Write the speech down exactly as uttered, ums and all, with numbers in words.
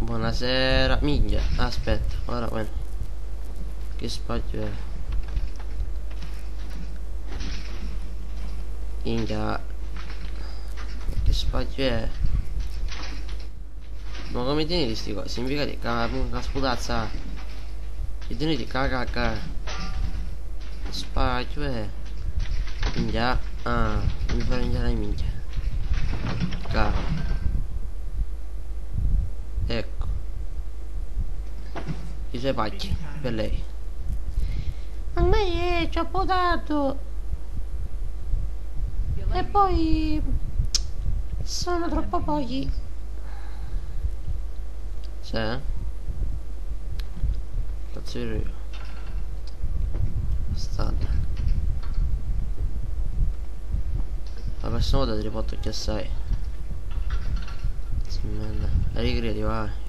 Buonasera. Minchia, aspetta, ora, bueno. Che spaziu è? Minchia. Che spaziu è? Ma come teniti sti cosi? Significa che ca, ca sputazza. Chi teniti ca, ca, ca? Spaziu è. Minchia. Ah, mi fa minchia la minchia. Ca. Ecco. I suoi pacchi per lei. A me ci ho votato. E poi sono troppo pochi. Sì? Cazzo ero io. Bastarda. La prossima volta ti riporto chi assai. Sì, merda. Arricreti, vai.